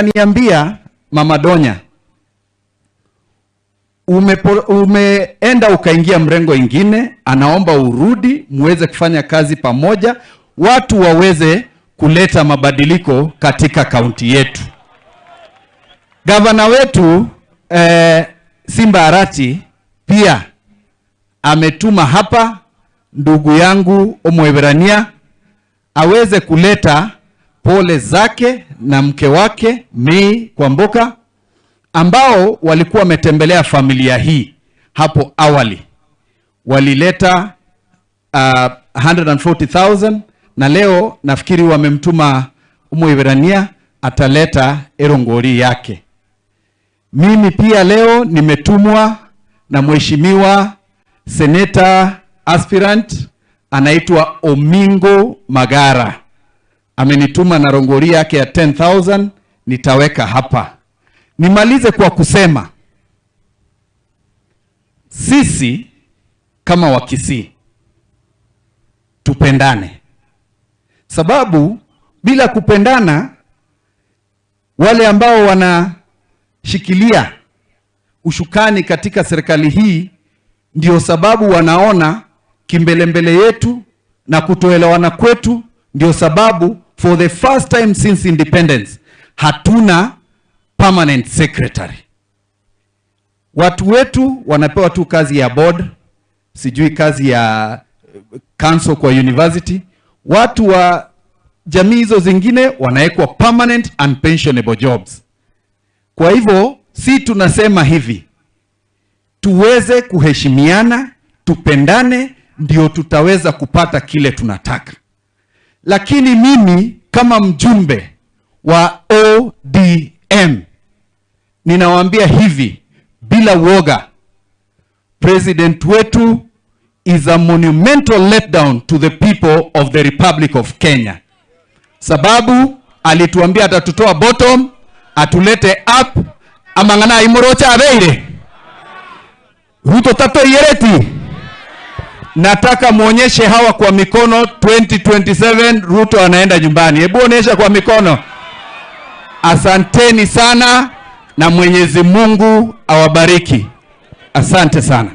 Akaniambia, "Mama Donya, umeenda ukaingia mrengo ingine, anaomba urudi muweze kufanya kazi pamoja, watu waweze kuleta mabadiliko katika kaunti yetu." Gavana wetu Simba Arati pia ametuma hapa ndugu yangu Omwebrania aweze kuleta pole zake na mke wake May Kwamboka, ambao walikuwa wametembelea familia hii hapo awali. Walileta 140,000 na leo nafikiri wamemtuma Omwebrania ataleta erongori yake. Mimi pia leo nimetumwa na mheshimiwa seneta aspirant anaitwa Omingo Magara. Amenituma na rongori yake ya 10,000, nitaweka hapa. Nimalize kwa kusema sisi kama Wakisii tupendane, sababu bila kupendana, wale ambao wanashikilia ushukani katika serikali hii ndio sababu wanaona kimbelembele yetu na kutoelewana kwetu, ndio sababu for the first time since independence hatuna permanent secretary. Watu wetu wanapewa tu kazi ya board, sijui kazi ya council kwa university. Watu wa jamii hizo zingine wanawekwa permanent and pensionable jobs. Kwa hivyo si tunasema hivi, tuweze kuheshimiana, tupendane, ndio tutaweza kupata kile tunataka. Lakini mimi kama mjumbe wa ODM ninawaambia hivi bila woga, president wetu is a monumental letdown to the people of the Republic of Kenya, sababu alituambia atatutoa bottom atulete up amang'ana imorocha abeire Ruto tato yereti. Nataka muonyeshe hawa kwa mikono 2027 Ruto anaenda nyumbani. Hebu onyesha kwa mikono. Asanteni sana na Mwenyezi Mungu awabariki. Asante sana.